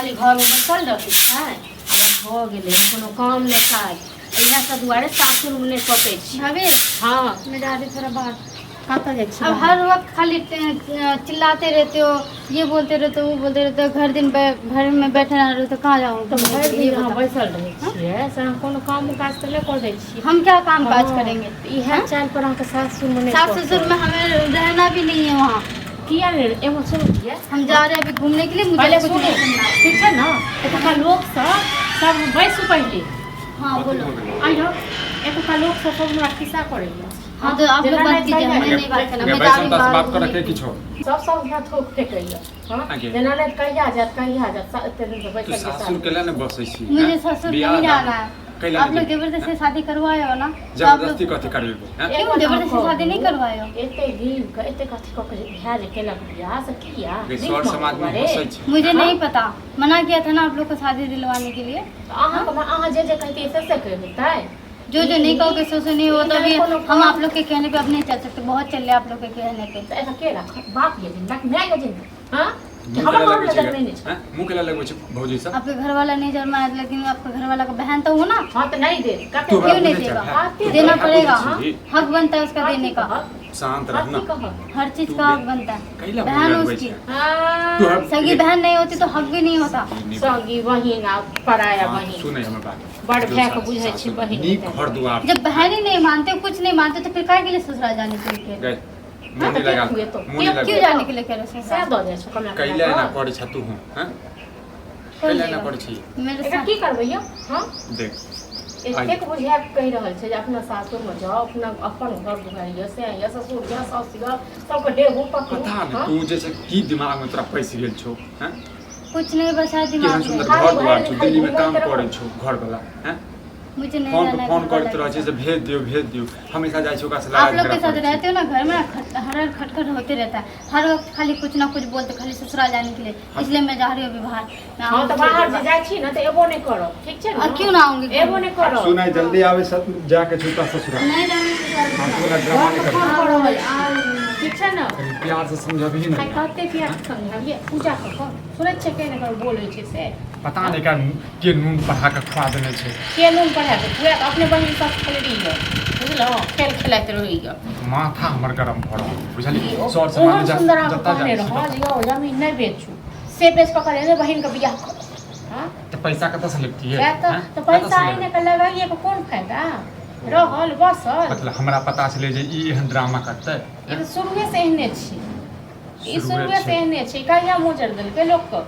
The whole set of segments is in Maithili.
खाली घरमे बैसल रहै छै आ बस भऽ गेलै, कोनो काम नहि काज। इएह सब दुआरे सासुरमे नहि कटै छै। भाभी। हँ। मैं जा रही थोड़ा बाहर। कतऽ जाइ छी? अब हर वक्त खाली चिल्लाते रहते हो, ये बोलते रहते हो, वो बोलते रहते हो, घर दिन घर में बैठे रह रहे हो, तो कहाँ जाऊँ? तऽ भरि ये दिन अहाँ बताओ। बैसल रहै छियै से अहाँ कोनो काम काज तऽ नहि कऽ दै छियै। हम क्या काम काज हाँ, करेंगे? तऽ इएह चालि पर अहाँके सासुरमे नहि सास कटत। ससुर में हमें रहना भी नहीं है वहाँ। किया नहि? एगो सुनू किया। हम जा रहे हैं अभी घूमने के लिए, मुझे पहिले कुछ सुनू। नहीं सुनना है। ठीक छै ने, एतुका लोकसभ सब, बैसू पहिले। हाँ, बोलो। आइयो, एतुका लोकसभ सब हमरा खिस्सा करैया। हाँ, तो आप लोग बात कीजिए, हमें नहीं बात करना। मैं जा रही हूँ बात बाहर कर घूमने के के लिए। किछो। सब सब यहाँ थोक फेकैया। हाँ। आगे। जेना नहि कहिया जायत, कहिया जायत, एते दिन से तू बैसल सासुर सासुर केला ने बसै छी? मुझे हैं? ससुर बियाह नहीं दान जाना है। कैला आप नहि लोग जेबही? जबरदस्ती शादी करवाए हो ना, तो आप जबरदस्ती लोग कथी करबेबो, हैं? क्यों जबरदस्ती शादी नहीं करवाए हो? एते दिन के एते कथी कऽ के भए जे केलक बियाह से किया? गे, नीक सर मानू समाज में दुआरे। हंसै छै। मुझे नहीं पता, मना किया था ना आप लोग को शादी दिलवाने के लिए। तऽ अहाँके अहाँ जे जे कहतियै से से कहि हेतै। जो जो नहीं कहोगे सो सो नहीं हो। तो अभी नहीं, कोनो हम आप लोग के कहने पे अब नहीं चल सकते, बहुत चल रहे आप लोग के कहने पे। तऽ एतऽ के राखत? बाप ये जिंदा कि माय ये जिंदा? हाँ, कि मुँह हमर केला घर लगबै छै लग नहि छै? हैं? मुँह केला लगबै छै भौजी सब? आपके घर वाला नहीं जन्माया, लेकिन आपके घर वाला का बहन तो हो ना। हाँ, तऽ नहि दे कते। तू हमरा क्यों नहीं बुझै देगा? छै, हैं? तू देना हमरा पड़ेगा। बुझै छी? हक बनता है उसका देने का। शांत रह ना। कथी कहब? हर चीज तू का हक दे। बनता है। कैला मुँह बहन लगबै उसकी छै? हाँ। तू हम सगी बहन नहीं होती तो हक भी नहीं होता। सगी बहिन आ पराया बहिन। सुनै हमर बात। बड़ जो भाय के सास- बुझै छी सासुर बहिन। नीक घर दुआर। जब बहन ही नहीं मानते, कुछ नहीं मानते, तो फिर काहे के लिए ससुराल जाने के लिए कह रहे? गए मुँह तऽ नहि लगा, के खुएतौ? मुँह नहि क्यों लगा। जाने के लिए कह रहे हो सएह ससुराल? दऽ जाइ छौ कमला। कैला एना करै छ तू, हैं? कौन कैला एना देगा? करै छी? मेरे एकरा साथ की करबै यौ? हाँ। देख। एतेक बुझाय कऽ कहि रहल छै जे अपना सासुरमे जाउ, अपना अपन घर दुआरि यऽ, से यऽ, ससुर यऽ, साउस यऽ, सबके डेगू पकड़ू। पता हाँ? नहि तू जे छै की दिमाग में तोरा पैसि गेल छौ, हैं? कुछ नहीं बचा केहन दिमाग सुन्दर में। खाली घर दुआर भरि छौ, दिन दिल्ली में खाली काम घुमैत करै रहू। छौ घर वाला, हैं? मुझे नहीं फोन जाना पे है फोन घर करैत वाला रहै के छै साथ। से भेज दियौ, भेज दियौ, हमेशा जाइ छै ओकरा से आप लड़ाइ लोग के झगड़ा साथ करै छै। रहते हो ना घर में ना, हर हर खटखट होते रहता है हर वक्त, खाली कुछ ना कुछ बोलते, खाली ससुराल जाने के लिए। इसलिए मैं जा रही हूँ अभी बाहर। मैं हाँ, आऊंगी तऽ बाहर थोड़ी जे देर जाइ छी ने तऽ एबो नहि करब, ठीक छै बाद। ने? आ, क्यों ना आऊंगी? एबो नहि करब। सुनै, जल्दी आबै सब जाके छौ तोरा ससुराल। नहीं जाऊंगी ससुराल। हम तोरा ड्रामा नहि घरमे करबै। फोन कऽ रहल छी, ठीक छै ने? कनि प्यार से समझबही आइ ने। कते प्यार से समझाबियै? पूजा कऽ कऽ सुनै छियै, के ने बोलै छै से। पता नहि एकरा के नून पढ़ा कऽ खुआ देने छै। के नून पढ़ा कऽ खुआ? अपने बहिन सब खेलरी यऽ, बुझलहुँ? खेल खेलाइत रहैया। माथा हमर गरम भऽ रहल छै, बुझलियै? सर ओहन समाज सुन्दर अहाँके जतऽ कहने जाइ छी रहऽ जे यौ जमीन नहि बेचू, से बेच कऽ कहलियै बहिनके बियाह करू। हाँ? तऽ पैसा कतऽसँ लेबतियै? सएह तऽ। हैं? तऽ पैसा कतऽसँ लेबै? आनि कऽ लगाइए कऽ कोन फायदा रहल बसल? मतलब हमरा पता छलै जे ई एहन ड्रामा करतै। ई तऽ शुरुए से एहने छी ई। शुरुए शुरुए से छै। एहने छै। कहिया मोजर देलकै लोकके?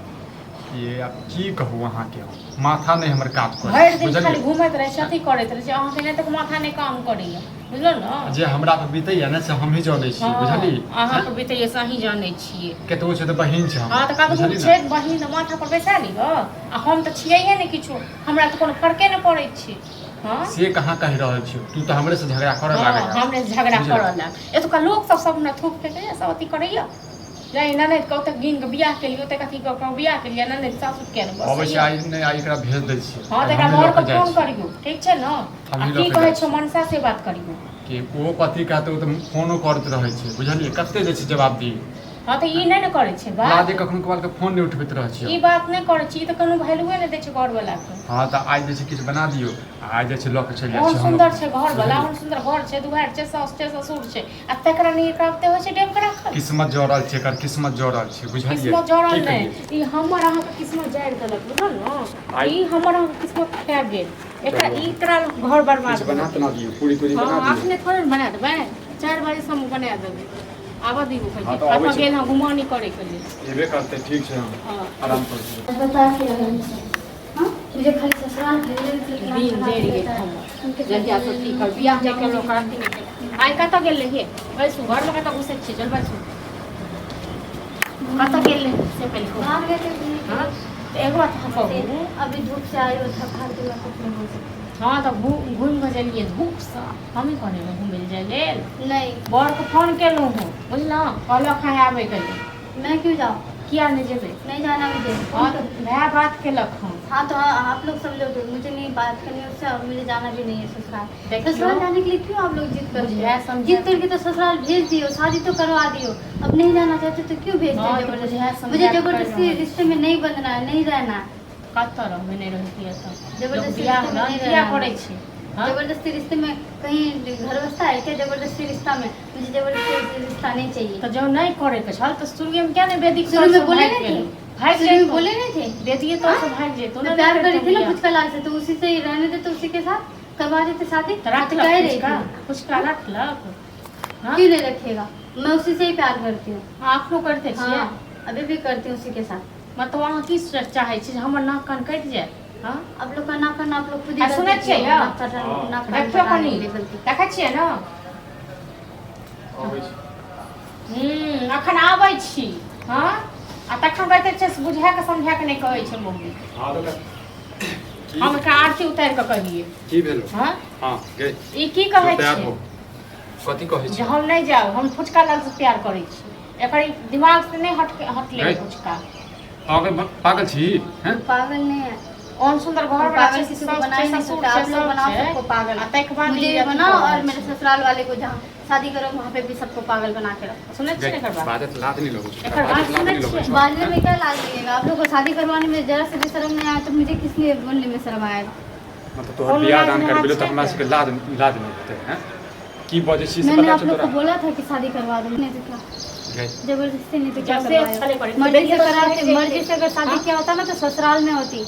ये आब की कहू अहाँके हम, माथा नहि हमर काज करै भरि दिन खाली बुझलियै? घूमैत रहै छै, अथी करैत रहै छै। अहाँके नहि तक माथा नहि काम करैया, बुझलहुँ ने? जे हमरा पर बीतैया ने से हमही जानै छियै, बुझलियै? अहाँके बीतैया से अहीं जानै छियै। कतबो छै तऽ बहिन छै हँ, हमर, तऽ कतबो बुझलियै छै ने? बहिन तऽ माथा पर बैसा लिअ, आ हम तऽ छियैहे नहि किछो, हमरा तऽ कोनो फर्के नहि पड़ै छै। हँ। से कहाँ कहि रहल छियौ? तू तऽ हमरे से झगड़ा करऽ हँ, लागै। हमरे से झगड़ा बुझलियै? करऽ लाग। एतुका लोक सब सब हमरा थूक फेकैया, सब अथी करैया। जाहि ननैद के ओतेक गिन कऽ बियाह केलियै, ओतेक अथी कऽ कऽ बियाह केलियै, ननैद सासुर किया नहि अबै छै बसैया? आइ नहि, आइ एकरा भेज दै छियै। हँ, तऽ आइ एकरा हमही लऽ बरके कऽ जाइ फोन छियै। करियौ, ठीक छै ने? आ हमही की लऽ कऽ कहै जाइ छौ छियै। मनसा से बात करियौ। कि ओहो कथी कहतै? ओ तऽ फोनो करैत रहै छै, बुझलियै? कते जे छै जवाब दियै? हँ, तऽ ई नहि ने करै छै बात। लाजे कखनो कभार के फोन नहि उठबैत रहै ई छियै। बात नहि करै छी। ई तऽ कोनो वैल्यूए नहि दै छै घरवलाके। हँ, तऽ आइ जे छै किछु बना दियौ आ आइ जे छै लऽ कऽ चलि जाइ ओहन छियै हम। सुन्दर छै घरवला, बुझलियै? ओहन सुन्दर घर छै, दुआरि छै, साउस छै, ससुर छै, आ तकरा नहि एकरा ओते होइ छै डेम के राखल। किस्मत जड़ल छै एकर, किस्मत जड़ल छै, बुझलियै? किस्मत जड़ल की नहि कहियै? ई हमर अहाँके किस्मत जारि देलक, बुझल ने? आइ ई हमर अहाँके किस्मत खा गेल एकरा। चलू। ई एकरा घर बर्बाद किछु बना तना दियौ, पूरी तूरी हँ। बना दियौ। अखने थोड़े ने बना देबै, 4 बजे से हम बना देबै। आबऽ दियौ हँ, पहिले। तऽ अबै पापा छै। गेल हँ घुमानी करैके लेल। एबे करतै, ठीक छै, हम हँ। आराम करै छी। बता के रहल छै। हाँ? मुझे खाली ससुराल भेजने के लिए दिन जरि गेल हमर जहिया से अथी कर बियाह नहि केलहुँ, ओकरा अथी नहि केलहुँ। आइ कतऽ गेल रहियै? बैसू, घरमे कतऽ घुसै छियै? चल बैसू। कतऽ गेल रहियै से पहिले कहू। बाहर गए थे घूमने के हाँ, लिए। तऽ एगो बात अहाँ कहू। अभी धूप से आए हो, थक हार के, मैं कुछ नहीं बोल सकती। हँ, तऽ घुमि कऽ गेलियै धूपसँ, हमही कहने रही घुमै लए जाइ लेल? नहीं। बरके फोन केलहुँ हँ, बुझलहुँ? कहलक हँ आबैके लेल। मैं क्यों जाऊँ? किया नहि जेबै? नहीं जाना मुझे। हँ, तऽ भाय बात केलक हन। हाँ तो हाँ, आप लोग समझो, मुझे नहीं बात करनी उससे और मुझे जाना भी नहीं है ससुराल। देखियो। ससुराल जाने के लिए क्यों आप लोग जिद करते बुझाए हो? समझाए। जिद करके तो ससुराल भेज दियो, शादी तो करवा दियो, अब नहीं जाना चाहते तो क्यों भेजते हाँ, हो तो जबरदस्ती? बुझाए समझाए मुझे कर जबरदस्ती रहल। रिश्ते में नहीं बंधना है, नहीं रहना है। कतऽ रहबै, नहि रहतियै तऽ जबरदस्ती लोक बियाह रिश्ते में ने नहीं किया रहना। करै छै? हाँ? जबरदस्ती रिश्ते में कहीं घर बसता है क्या जबरदस्ती रिश्ता में? मुझे जबरदस्ती रिश्ता नहीं चाहिए। तऽ जँ नहि करैके छल तऽ शुरुएमे किया नहि वेदिक शुरू में सरसँ बोले भागि नहीं गेलहुँ? थे, भागि शुरू में जैतहुँ। बोले नहीं थे। वेदिये तरसँ भागि जैतहुँ मैं ने। प्यार कर रही थी ना बियाह। पुचका लाल से, तो उसी से ही रहने देते, उसी के साथ करवा देते शादी। तऽ मैं तो रखलक कह रही फुचका? थी। फुचका रखलक? हाँ? क्यों नहीं रखेगा, मैं उसी से ही प्यार करती हूँ। अहाँ एखनो करिते छियै? हाँ, अभी भी करती हूँ उसी के साथ। मतलब अहाँ की चाहै छी जे हमर नाक कान कटि जाय? हाँ? आप लोग का नाक कान आप लोग खुद ही आ, गलती सुनै किए छियै हो, यौ? नाक काटन, नाक कान देखियौ कटाने कनी, के लिए गलती। देखै छियै ने? अबै छी। अखन आबै छी। हँ, आ तखन कहिते छै से बुझा कऽ समझा कऽ नहि कहै छै मम्मी। हँ तऽ की? हम एकरा आरती उतारि कऽ कहियै। की भेलो? हँ। हँ गे। ई की कहै तैयार छै? हो। कथी कहै जे छी? हम नहि जायब, हम फुचका लाल से प्यार करै छी। एकर ई दिमाग से नहि हट हटलै। गई। फुचका पागल पागल छी हैं? पागल नहीं है। ओहन सुंदर घर वाला पागल छै, किसी को सास बना छै, ही नहीं ससुर सकता। छै, आप लोग सब बनाओ छै। सबको पागल। आ ताहिके बाद मुझे ई भी अथी बनाओ कऽ और रहल मेरे छै। ससुराल वाले को जहाँ शादी करो वहाँ पे भी सबको पागल बना के रखो। सुनै छियै ने एकर बात? बाजत लात नहीं लगै छै। एकर बात बाजत लात सुनै नहीं लगै छियै? छै। बाजने में क्या लाज लगेगा? आप लोग को शादी करवाने में जरा से भी शर्म नहीं आया तो मुझे किस लिए बोलने में शर्म आएगा? मतलब तोहर कोनो बियाह लाज दान लिहाज करबेलौ तऽ छै हमरा के? सबके लाज लाज नहि हेतै हैं? की बजै छी से मैंने पता आप छौ लोग को तोरा? बोला था कि शादी करवा दो, नहीं तो क्या? गई। जबरदस्ती नहीं तो क्या जब से करवाया? छले करे, मर्जी से तो कराते, बेटी मर्जी से अगर शादी हाँ? किया होता ना तो ससुराल में होती।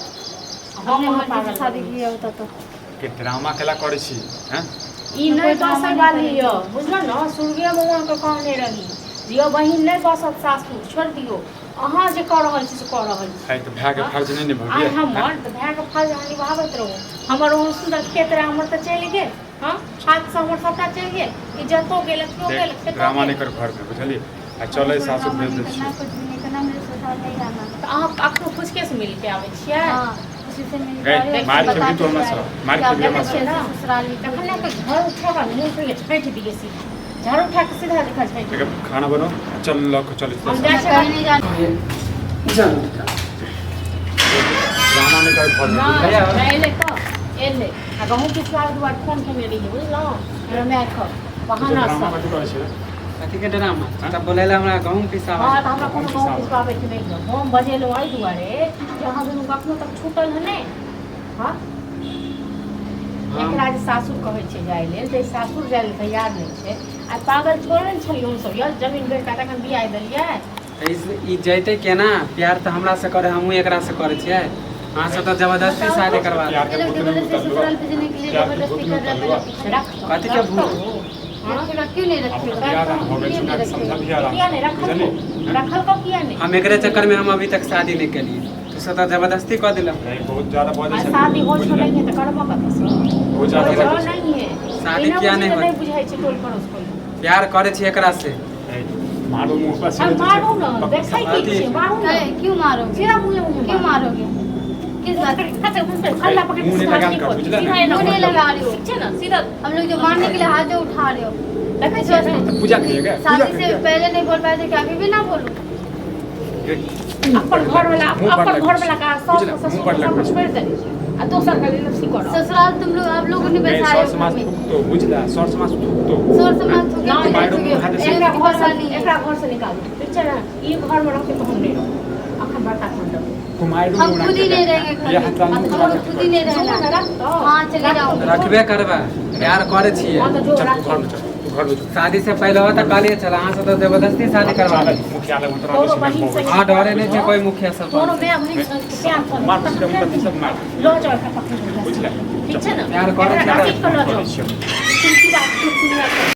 हम अपने अहाँ मर्जी से पागल शादी बनी। किया होता तो के ड्रामा केला करै छी हैं? ई नहि बसै वाली यऽ, बुझलहुँ ने? शुरुएमे अहाँके कहने रही जे यौ बहिन, नहि बसत सासुर, छोड़ि दियौ। अहाँ जे कऽ रहल छी से कऽ रहल छी। है तऽ भायके फर्ज नहि निभबियै? आइ हमर तऽ भायके फर्ज अहाँ निभाबैत रहू। हमर ओहन सुन्दर खेत रहए हमर, तऽ चलि गेल। हँ, हाथसँ हमर सभटा चलि गेल, इज्जतो गेल, अथियो गेल, देख, खेतो ड्रामा नहि गेल। कर घरमे, बुझलियै? आ चलै, सासुर ड्रामा भेज नहीं दै करना, छियै। कुछ भी नहीं करना, मेरे ससुराल नहीं जाना। तऽ अहाँ अखनो फुचकेसँ मिलके आबै छियै? हाँ, उसी से मिल गई, के मार बता खेबही तू के हमरा आए से, मार कि आप खेबही लोग हमरा से। अच्छे से ससुराल भी तखन ने झाड़ू उठा कऽ मुँह पे छाँटि दियै सीधा, झाड़ू उठा कऽ सीधा देखा छाँटि ठीक है, खाना बनो, चल लऽ कऽ चलै हम छी। जाइ कहीं नहीं जाना। ड्रामा नहि कर घरमे, बुझलियै? नहि एलै तऽ एलै आ गहूँम पिसबाबै दुआरे फोन केने रहियै, बुझलहुँ? हमरा मायके बहाना ड्रामा सब। कथी करै छी रे? कथीके ड्रामा? तब बोलै लए हमरा गहूँम पिसाबै। हँ, तऽ हमरा कोनो गहूँम पिसबाबैके नहि यऽ। हम बजेलहुँ एहि दुआरे जे अहाँ दुनू कखनो तक छूटल हँ नहि। हँ, एकरा जे सासुर कहै छै जाइ लेल तऽ ई सासुर जाइ लेल तैयार नहि छै। आ पागल थोड़े ने छलियै हमसभ यौ, जमीन बेच कऽ तखन बियाह देलियै। तऽ ई जैतै केना? प्यार तऽ हमरा से करे, हमहूँ एकरा से करै छियै। अहाँ सब तऽ जबरदस्ती शादी करवा प्यार ये के लोग भूत नहीं जबरदस्ती उतरलो। ससुराल भेजने के लिए प्यार के जबरदस्ती भूत नहीं कर रहा है उतरलो। मेरे पीछे। रख कथी के भूत? हँ? रखेगा क्यों नहीं? आब रखेगा बियाह दान हो गेल क्यों छै, नहीं ओकरा रखेगा? समझबिही आराम किया से, नहि रखल? बुझलियै? रखल कऽ किया नहि? हम एकरे चक्कर में हम अभी तक शादी नहीं केलिए, तू सब तऽ जबरदस्ती कऽ देलक। नहीं, बहुत ज्यादा बजै आ छै। शादी होइ छौ बुझलियै? नहि तऽ करबऽ कतऽसँ? बहुत ज्यादा होइ छौ बजै छै। नहिये। शादी एना किया बुझै नहि तऽ होत? नहि बुझाइ छै टोल पड़ोस कोइ। प्यार करै छी एकरा से। नहीं, मारू मुँह पर हम सीधे। मारू न, देखै की अथी- छियै, मारू न। क्यों मारोगे? सीधा मुँहे मुँहे। क्यों मारोगे? किस बात? हल्ला पकड़ मुँह नहीं सीधा लगाल ठीक कर, होत। बुझले ने? सीधा एना मुँह नहीं लगा रही हो। ठीक छै ने, सीधा। हम लोग जो मारने के लिए हाथ जो उठा रहे हो, देखै इस छियै ने? वास्ते। पूजा करिएगा? पूजा शादी से करिएगा? पहले नहीं बोल पाए थे कि अभी भी ना बोलूं? अपन घर वाला, मुँह पर अपन लगबै घर वाला का छै। सास बुझले? मुँह ससुर पर सब लगबै छै। छोड़ि देने छै आ दोसर के लेल सी करब। ससुराल तुम लोग, आप लोगों ने नहीं, बैठाए सर हो समाज घर में। थूकतो, बुझला? सर समाज थूकतो। सर समाज थूके, नहि, मुझे मारो थूके, हाथ से। मुझे एकरा उसकी घर परवाह से नहीं है। एकरा घर से निकालू, ठीक छै ने? ई घर में रहते तऽ हम नहि रहब, अखन बड़का ठंडा। कुमारि हम खुद ही नहीं रहेंगे घर ये में। हाथ लाल मुँह हम चला लोग के खुद ही नहीं जो रहना। ने रखतौ। हाँ, चले जाओ। रखबे करबै, प्यार करै छियै। हँ तऽ जो चल, तू राखू। घर में चल, तू घर में चल। शादी से पहले हो तऽ कहलिए चल, अहाँ सब तऽ जबरदस्ती शादी करवा चल, देली। मुखिया लग उतरा तोरो दे। बहिन संगे। हाँ, डरे नहीं छै कोई मुखिया तोरो सरपंच। माय बहिन संगे प्यार कर। मार, सीधा मुँह पर सब मार। लऽ जाओ एकरा पकड़ि कऽ। बुझले? ठीक छै ने? प्यार करै एकरा छै। घसीट कऽ लऽ जाओ।